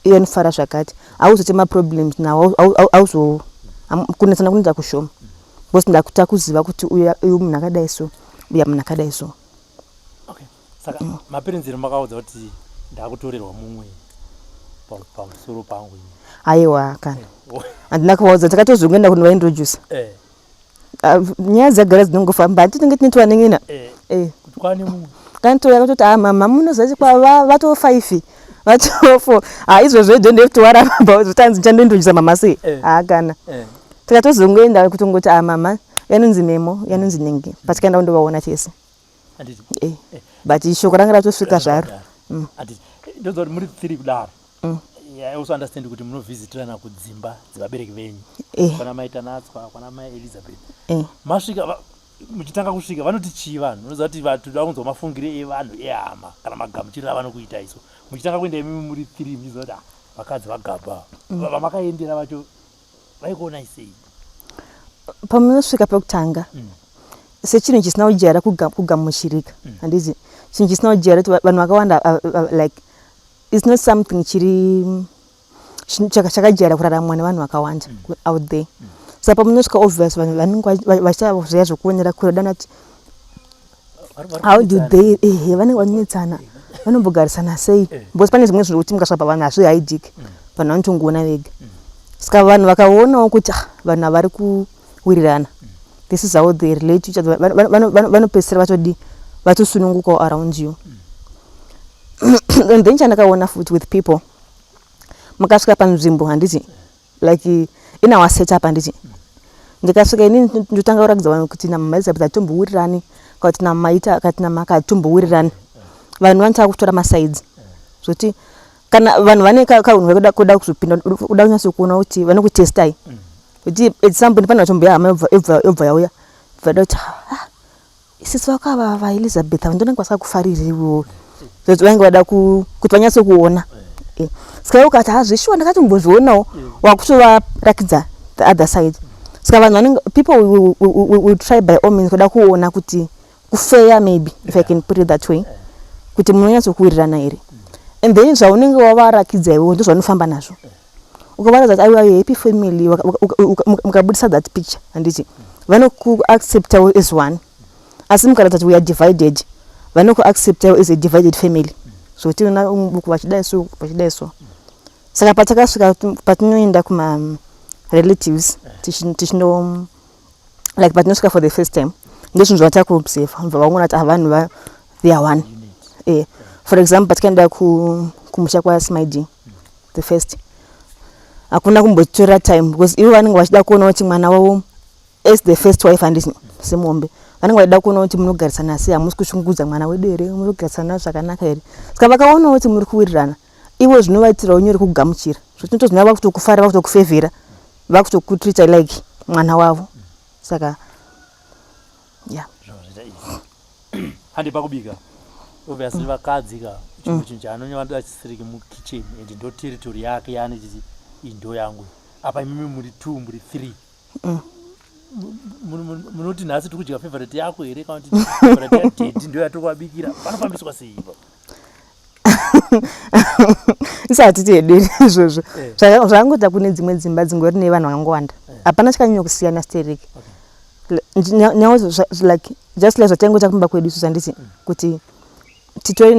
uyu anofara zvakati, hauzoite maproblems nawo, hauzo kunetsana kunoita kushoma, because ndakuta kuziva kuti uyu munhu akadai so, uya munhu akadai so. Okay, saka maparents enu makaudza kuti ndakutorerwa mumwe pamusoro pangu ini? Aiwa, kana handina kuvaudza. Takatozongoenda kunovaintroduce. Nyaya dzagara dzinongofamba, handi tinenge tine twanen'ena. Kuti kwane mumwe. Kanitouya katoti, "Ah, mama, munoziva kuti kwa vato five, vato four." Ha, izvozvo I don't have to worry about zvotanzi ndichandointrodusa mama sei. Ha, kana takatozongoenda kutongoti, "Ah, mama, yanonzi Memo, yanonzi Nenge." Patikaenda kundovaona tese. Handiti? But shoko ranga ratosvika zvaro. Handiti ndonzwa kuti muri three kudaro? I also understand kuti munovhisitirana kudzimba dzevabereki venyu, kwana mai Tanatswa, kwana mai Elizabeth. Masvika, muchitanga kusvika, vanoti chii vanhu? Unoziva kuti toda kunzwa mafungire evanhu, ehama, kana magamuchiriro avanokuita iso muchitanga kuenda imimi muri three, muchiziva kuti, ah, vakadzi vagabha. Vamakaendera vacho vaikuonai sei? Pamunosvika pekutanga, sechinhu chisina kujaira kugamuchirika, handiti, chinhu chisina kujaira kuti vanhu vakawanda, like it's not something chiri chakajaira kuraramwa nevanhu vakawanda out there. Saka pamunosvika, obvious vanhu vanenge vachiita zviya zvekuonera kure, dana kuti Vari how do kunetsana. they, ehe, vanenge vanonetsana, vanombogarisana sei? Because pane zvimwe zvinhu kuti mukasvika pavanhu hazvihaidiki, vanhu vanotongoona vega. Saka vanhu vakaonawo kuti, ah, vanhu havari kuwirirana, this is how they relate to each other, vanopedzisira vatodi vatosunungukawo around you. And then chandakaona futi with people, mukasvika panzvimbo, handiti, like in our setup, handiti, ndikasvika inini, ndotanga kuratidza vanhu kuti namama Elizabeth hatombowirirani, kana kuti namaita kati namaka hatombowirirani, vanhu vanotanga kutora masides, zvokuti kana vanhu vane kaunhu kekuda kuda kuzopinda, kuda kunyatsokuona kuti vanokutestai, kuti at some point pane vatomboya hama yobva yauya, bvada kuti, "Ah, sisi vako ava vaElizabeth ava, ndonenge vasingakufaririwo," zvokuti vanenge vada kuti vanyatsokuona. Saka iwe ukati, "Hazvishuwa, ndakatombozvionawo," wakutovarakidza the other side. Saka vanhu vanenge, people will try by all means kuda kuona kuti kufeya, maybe if I can put it that way, kuti munonyatsokuwirirana here. And then zvaunenge wavarakidza iwewo ndozvaunofamba nazvo. Ukavaratidza kuti aiwa, happy family, mukabudisa that picture, handiti, vanokuacceptawo as one. Asi mukaratidza kuti we are divided, vanokuacceptawo as a divided family, zvokuti una uku vachidai so, uku vachidai so. Saka patakasvika, patinoenda kuma relatives, tichino like patinosvika for the first time, ndozvinhu zvatakuobserva, bva vaona kuti, ah, vanhu they are one. For example, patikaenda kumusha kwaSmid the first, hakuna kumbotora time, because ivo vanenge vachida kuona kuti mwana wavo as the first wife, handiti, semombe, vanenge vachida kuona kuti munogarisana sei, hamusi kushungurudza mwana wedu here, muri kugarisana zvakanaka here. Saka vakaonawo kuti muri kuwirirana, ivo zvinovaitirawo nyore kugamuchira, zvokuti tozvina vakutokufarira, vakutokufevhera, vakutokutreata like mwana wavo. Saka yeah. Zvinhu zvoita easy handi pakubika. Obviously vakadzi ka, chimwe chinhu chaanonyanya chisiriki mukitchen, and ndo territory yake yaanechiti, iyi ndo yangu. Apa imimi muri two, muri three. Munoti nhasi tiri kudya favorite yako here kana kuti favorite yadaddy ndiyo yatiri kuvabikira? Panofambiswa sei ipapo? Isati tihederi izvozvo. Zvakangoita kune dzimwe dzimba dzingori nevanhu vakangowanda, hapana chakanyanya kusiyana stereki. Like just like zvataingoita kumba kwedu isu, handiti, kuti titori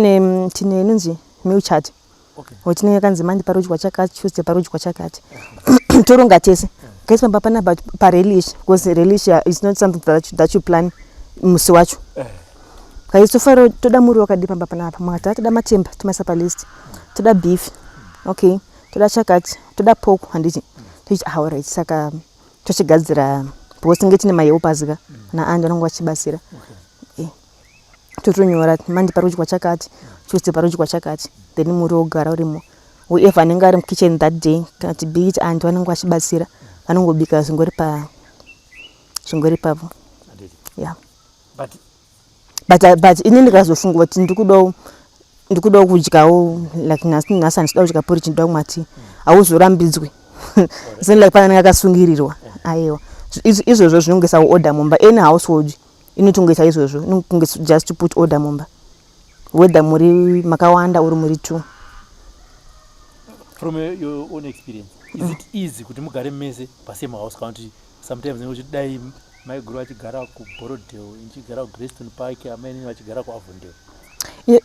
tine inonzi meal chart, tinenge kanzi Monday parudya chakati, Tuesday parudya chakati, toronga tese kaisi pamba panapa parelish, because relish is not something that you plan musi wacho. Kaisi tofanira toda muriwo wakadi pamba panapa, makati toda matemba, tomaisa palist, toda beef, okay, toda chakati, toda pork, handiti? Tochiti, ah, alright, saka tochigadzira because tinge tine mahelpers ka naandi vanenge vachibatsira. Totonyora Monday parudya chakati, Tuesday parudya chakati, then muriwo wogara urimo. Whoever anenge ari mukitchen that day, kana kuti be it aunty vanenge vachibatsira, vanongobika zvingori pa zvingori ipapo. Yeah. But But ini ndikazofunga kuti ndikudawo kudyawo, like nhasi handisida kudya porridge, ndinoda kumwa tea, hauzorambidzwi. It's not like pane anenge akasungirirwa, aiwa. Izvozvo zvinongoisa order mumba. Any household inotongoita izvozvo, inonge just to put order mumba, whether muri makawanda uri muri two. From your own experience, is it easy kuti mugare mese pasame house, kana kuti sometimes nekuti dai maiguru vachigara kuBorrowdale, ichigara kuGreystone Park, amainini vachigara kuAvondale?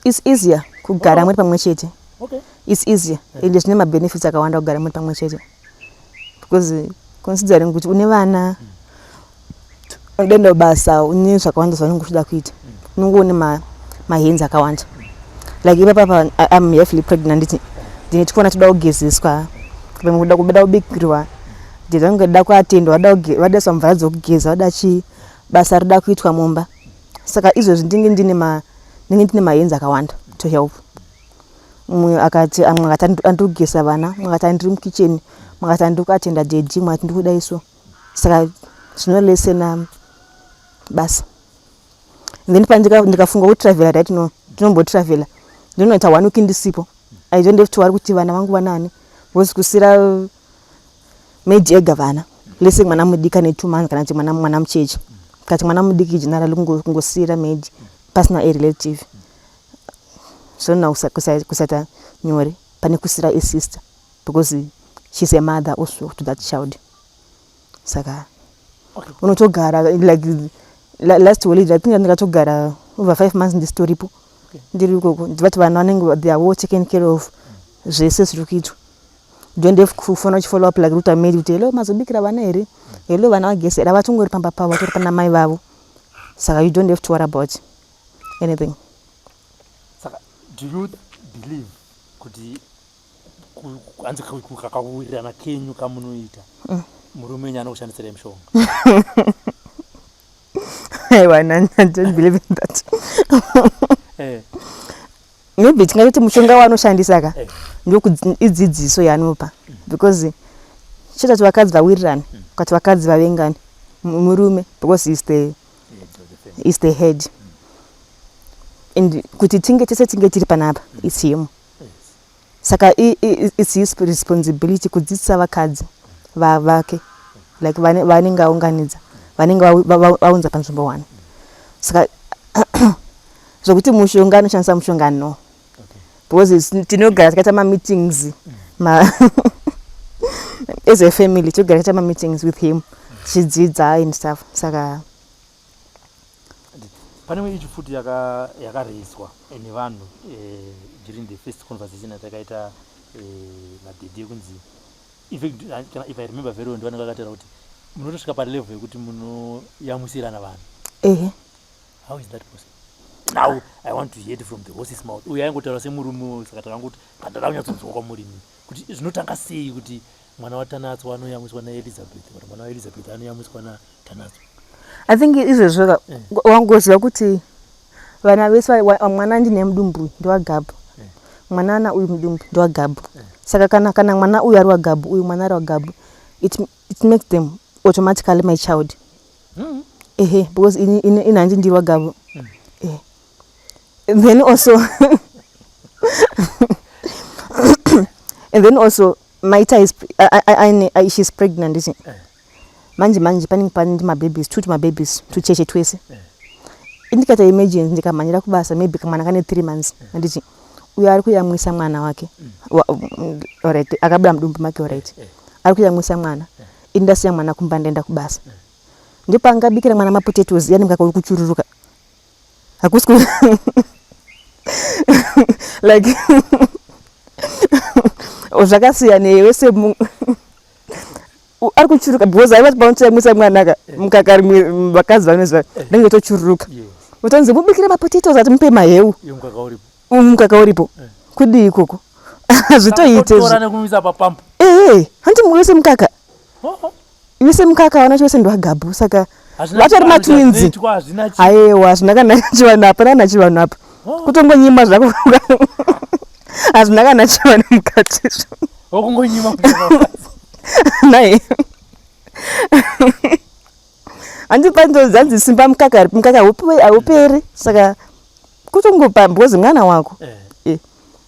It's easier kugara muri pamwe chete. It's easier ende zvine mabenefits akawanda kugara muri pamwe chete, because considering kuti une vana, unoenda kubasa, une zvakawanda zvaunenge uchida kuita, unenge une mahands akawanda. Like ipapapa I'm heavily pregnant, nditi ndine tikuona toda kugezeswa, vamwe kuda kuda kubikirwa, ndinenge da kuatendwa, vadaiswa mvura dzokugeza, vada chii, basa rida kuitwa mumba. Saka izvozvi ndinenge ndine mahands akawanda to help. Mumwe akati, amwe akati andiri kugeza vana, mumwe akati andiri mukicheni, mumwe akati andiri kuatenda daddy, mumwe akati ndiri kudai. So saka zvinolesena basa. And then pandikafunga kutravhela, right, no, ndinombotravhela, ndinoita one week ndisipo. I don't have to worry kuti vana vangu vanani, because kusira maid ega vana, lese mwana mudiki ane 2 months kana kuti mwana mucheche, kati mwana mudiki generally kungosiyira maid pasina a relative zvona kusaita nyore pane kusira a sister, because she's a mother also to that child. Saka unotogara like last holiday, I think ndikatogara over 5 months ndisitoripo, ndiri ikoko, ndivati vana vanenge they are well taken care of, zvese zviri kuitwa. Don't have kufona uchifollow up like ruta maid kuti, "Hello, mazobikira vana here? Hello, vana vageza here?" Vatongori pamba pavo, vatori pana mai vavo, saka you don't have to worry about anything. Saka do you believe kuti hanzi kakawirirana kenyu kamunoita, murume wenyu anokushandisirai mushonga? Aiwa, I don't believe in that. Maybe tingatoti mushonga waanoshandisa ka ndoidzidziso yaanopa, because chita kuti vakadzi vawirirane, kuti vakadzi vavengane, murume, because is the Head of the family. Is the head, and kuti tinge tese tinge tiri panapa, it's him. Saka it's his responsibility kudzidzisa vakadzi vake, like vanenge aunganidza, vanenge vaunza panzvimbo one. Saka zvokuti mushonga, anoshandisa mushonga, no. Because tinogara takaita mameetings as a family, tinogara takaita mameetings with him tichidzidza and stuff, saka Pane imwe issue futi yakareiswa nevanhu during the first conversation yatakaita nadaddy, yekunzi, in fact, kana if I remember very well, ndivanenge vakataura kuti munotosvika palevel yekuti munoyamwisirana vanhu. Ehe. How is that possible? Now I want to hear it from the horse's mouth. Uyu aingotaura semurume, saka takangoti pandada kunyatsonzwa kwamurimi kuti zvinotanga sei kuti mwana waTanatswa anoyamwiswa naElizabeth, kana mwana waElizabeth anoyamwiswa naTanatswa. I think izvozvo ka wangoziva kuti vana vese mwana ndine mudumbu ndewagabhu, mwana ana uyu mudumbu ndewagabhu. Saka kana mwana uyu ari wagabhu, uyu mwana ari wagabhu, it makes them automatically my child. Ehe, because ini handi ndiri wagabhu. Ehe. Then also and then also Maita is she's pregnant isn't eh. Manje manje panenge pane mababies, two mababies, tucheche twese. Indikata emergency ndikamhanyira kubasa, maybe kamwana kane 3 months, handiti? Uyo ari kuyamwisa mwana wake, alright, akabuda mudumbu make, alright, ari kuyamwisa mwana, ini ndasiya mwana kumba, ndaenda kubasa, ndipo angabikira mwana mapotatoes, yani mukaka uri kuchururuka. Hakusi like zvakasiyana wese ari kuchuruka, because aiva paunotoyamwisa mwanaka mukaka, rimwe vakadzi vanoziva rinenge tochururuka, utonzi mubikire mapotatoes, ati mupe maheu, mukaka uripo. Kudii ikoko? Zvitoite. Ee, handi wese mukaka, wese mukaka, vana wese ndwagabhu, saka vatori matwins. Aiwa, hazvina kana chivanhu, hapana kana chivanhu apa, kutongonyima zvako, hazvina kana chivanhu mukati. Wakungonyima. Nai handi panzanzi simba mukaka, mukaka hauperi, saka kutongopa because mwana wako.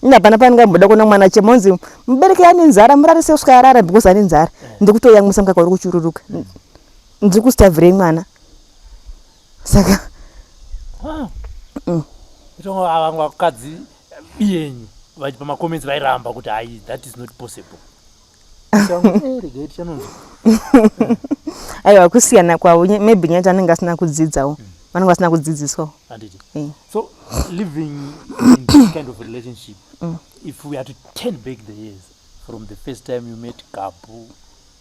Ine hapana pandingamboda kuona mwana chemonzi mubereki ane nzara, murarise kusvika arara because ane nzara. Ndikutoyamwisa mukaka uri kuchururuka, ndiri kustarvhirei mwana, saka Vamwe vakadzi biyenyu pamacomments vairamba kuti hai, that is not possible. Regai tichanonzwa. Aiwa, kusiyana kwavo, maybe nyaya anenge asina kudzidzawo, vanenge vasina kudzidziswawo. Handiti? So living in this kind of relationship, if we are to turn back the years from the first time you met Gabu,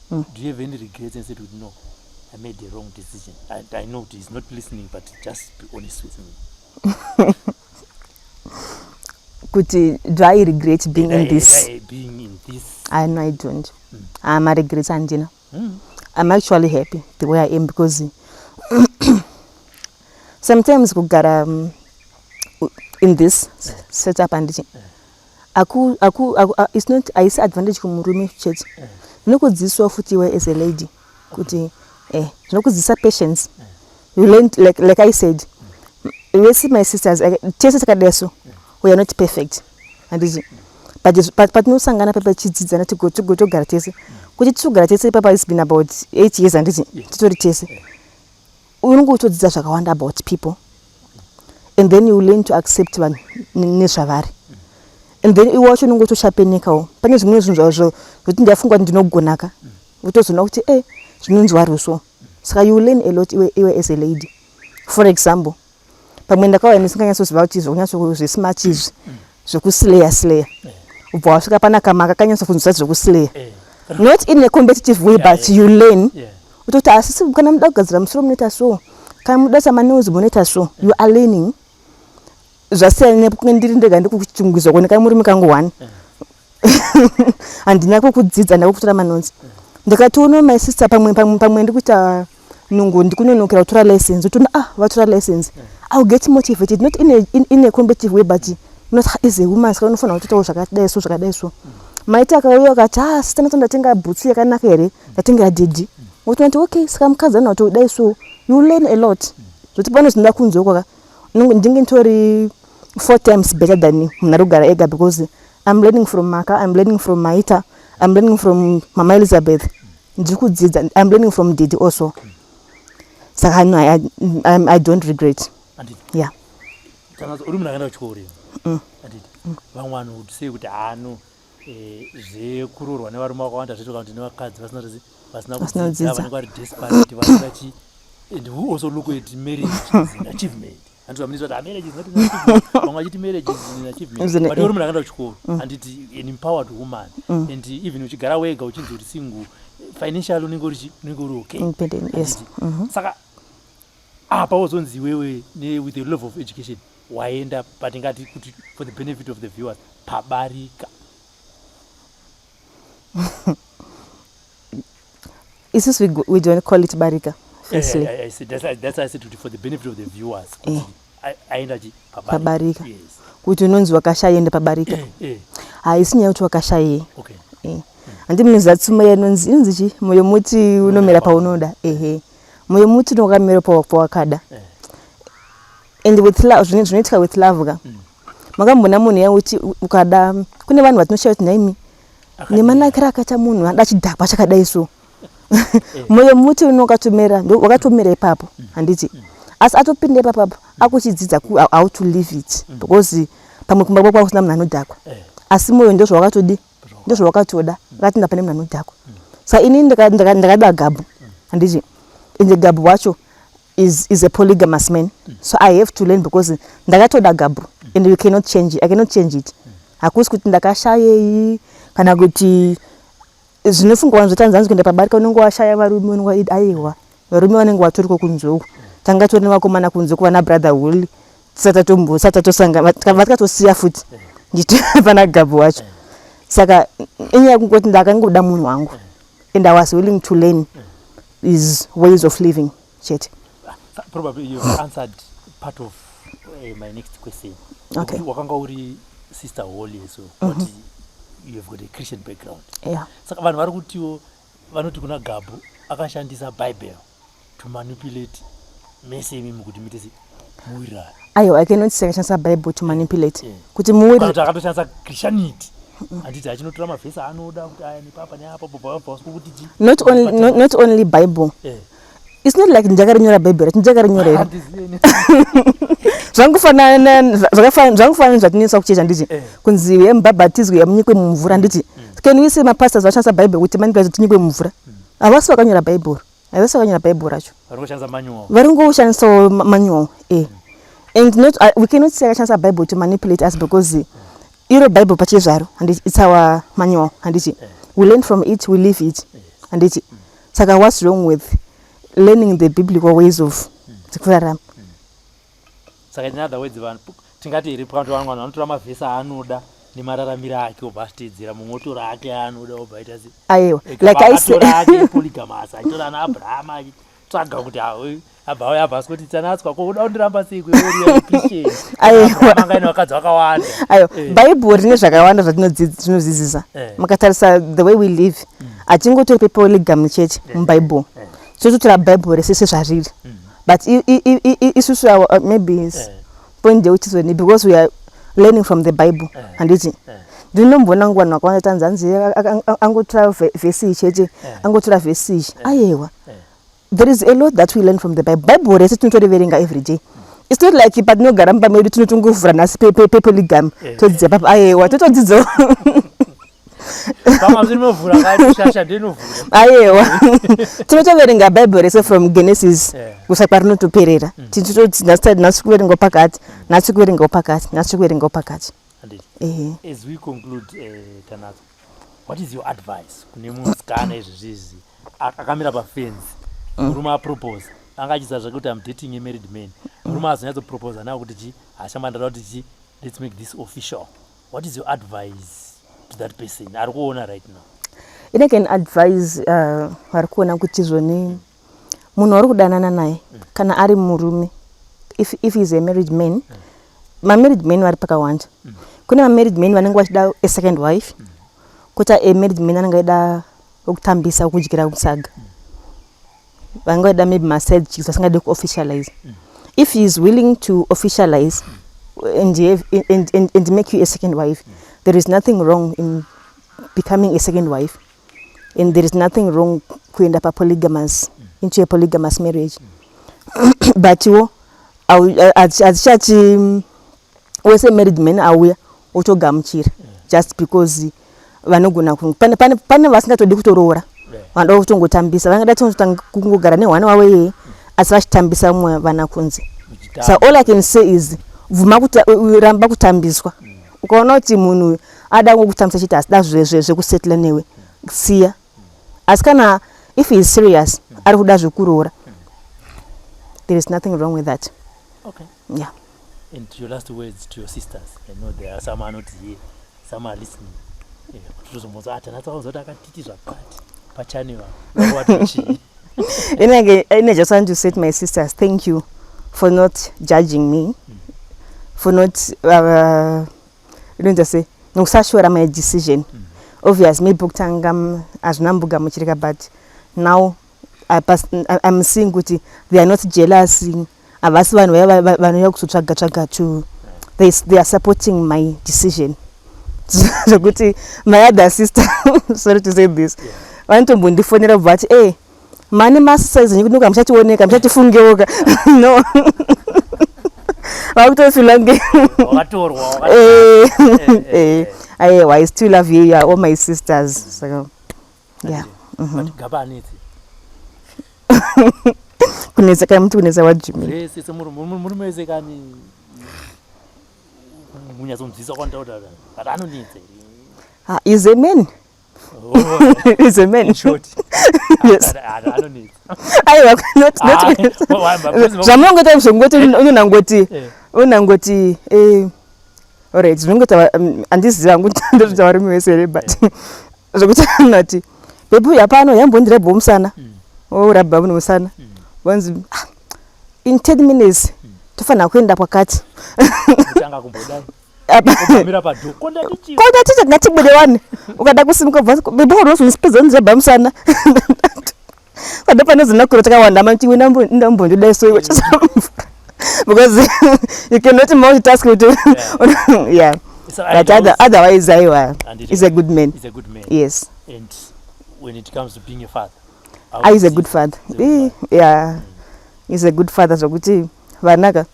do you have any regrets and said, "No, I made the wrong decision"? I know he's not listening, but just be honest with me. Kuti do I regret being in this? Being in this. I know I don't. Maregrets handina. I'm actually happy the way I am, because sometimes kugara in this setup, handiti, aku aku aku it's not, haisi advantage kumurume chete, zvinokudzidzisawo futi iwe as a lady kuti zvinokudzidzisa patience. You learn, like I said, vese my sisters, tese takadai, so we are not perfect, handiti? But patinosangana papa tichidzidzana, tigotogara tese, kuti titogara tese ipapa, it's been about 8 years, handiti? Titori tese, unenge utodzidza zvakawanda about people, and then you learn to accept vanhu nezvavari, and then iwe wacho unenge utoshapenekawo pane zvimwe zvinhu zvazvo zvokuti ndafunga kuti ndinogonaka, utozoona kuti zvinonzwa ruso. Saka you learn a lot iwe as a lady. For example, pamwe ndakauya ndisinganyatsoziva kuti zvokunyatso zvesmart izvi zvekuslayer slayer, ubva wasvika pana kamaka kanyatsofunzisa zvekuslayer, not in a competitive way, but you learn, utoti asisi kana muda kugadzira musoro munoita so, kana muda kuisa manails munoita so. You are learning. Zvasiyana nekunge ndiri ndega ndikuchungwizwa kuoneka murume kangu one, handina kukudzidza, ndakukutora manotes. Ndikatoona my sister pamwe ndikuita nungu, ndikunonokera kutora lessons, utoona, ah, vatora lessons, I will get motivated, not in a competitive way, but not as a woman, saka unofanira kutoitawo zvakadai so, zvakadai so. Maiti akauya akati, "Ah, sister, nato ndatenga bhutsu yakanaka here, ndatengera daddy," wotoona kuti okay, saka mukadzi anoda kutodai so. You learn a lot, zvoti pano zvinoda kunze uko ka, ndinge nditori four times better than munhu ari kugara ega, because I'm learning from Maka, I'm learning from Maita, I'm learning from Mama Elizabeth, ndiri kudzidza, I'm learning from daddy also. Saka no, I don't regret. Handiti? Yeah. Tangazo, uri munhu akaenda kuchikoro iwe, handiti? Vamwe vanhu would say kuti hano zvekuroorwa nevarume vakawanda zvoita kuti nevakadzi vasina vasina Vasina kudzidza, kudzidza. Vanenge vari desperate, vanoda chi, and who also look at marriage as an achievement. Handiti vamunizwa kuti, "Ah, marriage is not an achievement," vamwe vachiti marriage is an achievement. But uri munhu akaenda kuchikoro, handiti, an empowered woman, and even uchigara wega uchinzi uri single, financially unenge uri unenge uri okay. Independent, yes. Handiti? Saka apa wozonzi iwewe with the level of education waenda, patingati kuti for the benefit of the viewers, pabarika. Isusu we don't call it barika, firstly. That's why I said kuti for the benefit of the viewers, kuti aenda chi Pabarika. Yes. Kuti unonzi wakashaya, ende pabarika. Haisi nyaya yekuti wakashayei. Handi munoziva tsumo inonzi chi, moyo muti unomera paunoda? Ehe, moyo muti unokamera pawakada. And with love, zvinoitika with love ka. Makambona munhu yakuti ukada, kune vanhu vatinoshaya kuti nhaimi. Nemanakiro akaita munhu anoda chidhakwa chakadai so, moyo muti uno wakatomera, wakatomera ipapo, handiti? Asi atopinda ipapapo, akuchidzidza how to live it, because pamwe kumba kwako kusina munhu anodhakwa, asi moyo ndozvawakatodi, ndozvawakatoda, akatinda pane munhu anodhakwa. Saka inini ndakada Gabhu, handiti? Ende Gabhu wacho is a polygamous man, so I have to learn because ndakatoda Gabhu and you cannot change it. I cannot change it. Hakusi kuti ndakashayei kana kuti zvinofungwa vanhu zvotanzi kuenda pabarika unenge washaya varume, unenge aiwa, varume vanenge vatoriko kunze uku. Tanga tori nevakomana kunze kuva nabrother Holy, tisati tatosangana, vatikatosiya futi nditi pana Gabhu wacho. Saka inyaya yekungoti ndakangoda munhu wangu and I was willing to learn his ways of living chete. Probably you've answered part of my next question. Okay. Wakanga uri Sister Holy, so but you've got a Christian background. Yeah. Saka vanhu vari kutiwo, vanoti kuna Gabhu akashandisa Bible to manipulate mese imimi kuti muite muwirirane. Aiwa, I cannot say akashandisa Bible to manipulate kuti Kana muwiri. Kuti akatoshandisa Christianity, handiti? Achinotora mavhesi aanoda kuti aya nepapa neapa kuti chi Not only Bible. It's not like ndakarinyora Bhaibheri racho, ndakarinyora here? Handizivi. Zvangofanana zvatinoiswa kuchechi, handiti? Kunzi yemubhabhatidzwe, yamunyikwe mumvura, handiti? Can we say mapastors vashandisa Bhaibheri kuti manipulate kuti tinyikwe mumvura? Havasi vakanyora Bhaibheri, havasi vakanyora Bhaibheri racho. Vari kushandisa manual. Vari kungoshandisawo manual, and not we cannot say akashandisa Bible to manipulate us, because iro Bible pachezvaro, handiti, it's our manual, handiti? We learn from it, we live it, handiti? Saka what's wrong with learning the biblical ways of kurarama? Saka in other words, vanhu tingati here pakanti vanhu vanotora mavhesi aanoda nemararamiro ake, obva achiteedzera, mumwe otora ake aanoda, obva aita se Aiwa, like I say, Akatora ake polygamous, achitora ana Abrahama, achitsvaga kuti hawe abva auya, abva asikuti tanatswa ko uda kundiramba sei kweoriya Christian? Aiwa. Anga aine vakadzi vakawanda. Aiwa, Bhaibheri rine zvakawanda zvatinodzidzisa. Mukatarisa the way we live, hatingotori pepolygamy chete mubhaibheri. Tototora Bhaibheri rese sezvariri, but isusu maybe point yekuti zvoni, because we are learning from the Bible, handiti? Ndinomboona ngo vanhu vakawanda tanzi hanzi angotora vhesi iyi chete, angotora vhesi iyi. Aiwa, there is a lot that we learn from the Bible. Bible rese tinotoriverenga every day. It's not like patinogara mumba medu tinotongovhura nhasi pepolygamy, todzidza papo. Aiwa, totodzidzawo. Pamwe zvinovhura kaishasha ndenovhura. Aiwa, tinotoverenga Bible rese from Genesis kusvika parinotoperera. Tinototi nhasi kuverengawo pakati, nhasi kuverengawo pakati, nhasi kuverengawo pakati. Handiti? Ehe. As we conclude, Tanatswa, what is your advice kune musikana izvezvizvi akamira pafenzi, murume apropose, anga achiziva zvake kuti am dating a married man, murume azonyatsoproposa nawo kuti chi hashamba, ndada kuti chi let's make this official? What is your advice to that person ari kuona right now? Ini can advise vari kuona kuti zvoni munhu wari kudanana naye, kana ari murume, if he is a married man, mamarried men vari pakawanda. Kune mamarried men vanenge vachida a second wife, kwoita a married man anenge aida wekutambisa, wekudyira musaga, vanenge vaida maybe maside chicks, vasingadi kuofficialize. If he is willing to officialize and make you a second wife, there is nothing wrong in becoming a second wife and there is nothing wrong kuenda papolygamous, into a polygamous marriage. But wo hadzichati wese married man auya otogamuchira just because vanogona pane vasingatodi kutoroora, vanoda kutongotambisa, vangada tongotanga kungogara nehwana wavo iyeye asi vachitambisa vamwe vana kunze. So all I can say is bvuma kuti ramba kutambiswa. Ukaona kuti munhu uyu ada kungokutambisa chete, asida zvekusettle newe, siya. Asi kana if he is serious, ari kuda zvekuroora, there is nothing wrong with that. Yeah. And your last words to your sisters? I know there are some are not here, some are listening. Kuti tozombonzwa atanatsa kuti akatiti zvakati pachannel, wati chii? And I just want to say to my sisters, thank you for not judging me, for not, you say, nokusashora my decision. Obvious, maybe kutanga hazvina mbugamuchirika, but now I'm seeing kuti they are not jealous. Havasi vanhu vaya vanouya kuzotsvaga tsvaga to they are supporting my decision. Zvekuti my other sister, sorry to say this, vanotombondifonera kubva vati, "E, mane masisters enyu kunoka muchationeka, muchatifungewoka." No, vakutofila nge Wakatorwa. Eh, aiwa, I still love you, you are all my sisters, saka yeah. But Gaba anetsi? Kunetsa kana muti kunetsa, what do you mean? Zvese, semurume wese kani, munyatsonzwisa kwandautaura, but anonetsa here? Ah, is a man. Is a man. In short. Yes. Anonetsa. Aiwa, not Ah, not zvamunongoita zvongoti unonangoti unangoti alright, zvinongoita, handizivi hangu ndozvita varume vese here, but zvokuti anoti, "Baby, hapano yambondirabhawo musana." Orabha munhu musana, vanzi, "Ah, in 10 minutes tofanira kuenda kwakati." Kutanga kumbodai kumira padho kondatichi. Kondaticha, ngatibude wani. Ukada kusimuka, bva, "Baby, unozondipedza ndirabha musana." Kada panozonakura takawanda manti ndambondodai so iwe, because you cannot multitask kuti, yeah. But otherwise, aiwa, is a good man. Is a good man. Yes. And when it comes to being a father? Ah, he's a good father. He's a good Yeah, he's a good father, zvokuti vanaka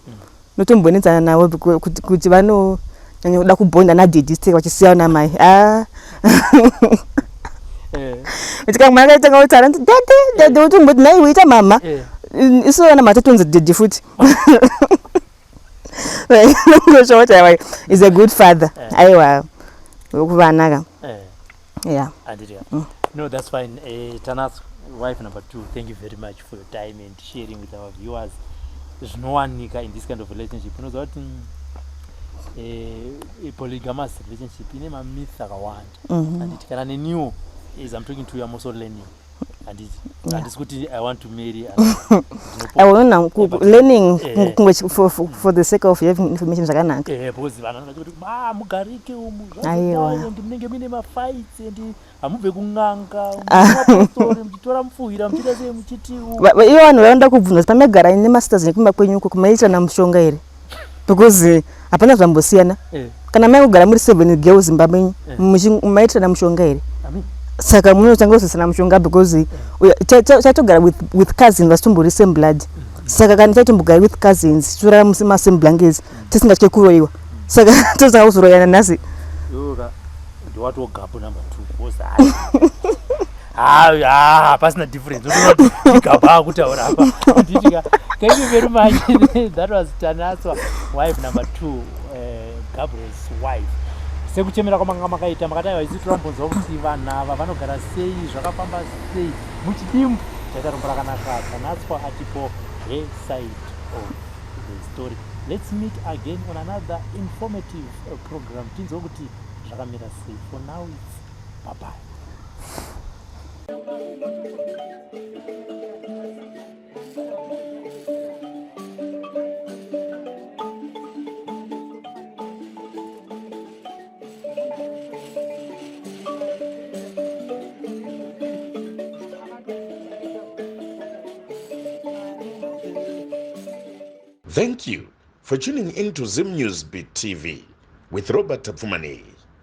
notombonetsana navo kuti vanonyanya kuda kubhonda nadaddy siteka vachisiya namai. Ah, kuti kamwana kaitanga kutaura nti, "Daddy, daddy," utomboti, "Nai, uita mama." Isu vana matotonzi daddy futi. Ngosho aiwa, is a good father. Aiwa, kuvanaka. Yeah. Anditi no, that's fine. Tanas, wife number two, thank you very much for your time and sharing with our viewers zvinowanika in this kind of relationship. Unoziva kuti polygamous relationship ine mamyths akawanda. Handiti kana neniwo, as I'm talking to you, I'm also learning, handiti? Handisi kuti I want to marry. Aiwa, learning Eh. kungwe for the sake of having information zvakanaka. Because vanhu vanoti kuti, "Ah, mugarike umu." Aiwa. And munenge muine mafights and hamubve kun'anga, mapostori, muchitora mupfuhwira, muchiita sei, muchiti Ivo vanhu vanoda kubvunza kuti pamagara nemasisters nekumba kwenyu uko kumaitirana mushonga here, because hapana zvambosiyana. Kana mai kugara muri seven girls mumba menyu, maitirana mushonga here? I mean, Saka munotanga kuzosana mushonga because chatogara with cousins vasitombori same blood. Saka kana chatombogara with cousins, titorara masame blankets, tisingatye kuroyiwa, saka totanga kuzoroyana nhasi? Iwoka ndiwatogapo number two, because ha, pasina difference. Gaba akutaura apa, nditika. Thank you very much. That was Tanatswa, wife number two, Gabriel's wife. Sekuchemera kwamanga makaita, makati aiwa, isu torambonzwa kuti vanhu ava vanogara sei, zvakafamba sei. Muchidimbu chaita rombo rakanaka. Tanatswa atipo her side of the story. Let's meet again on another informative program, tinzwe kuti zvakamira sei. For now, it's bye bye. Thank you for tuning in to Zim News Beat TV with Robert Tafumani.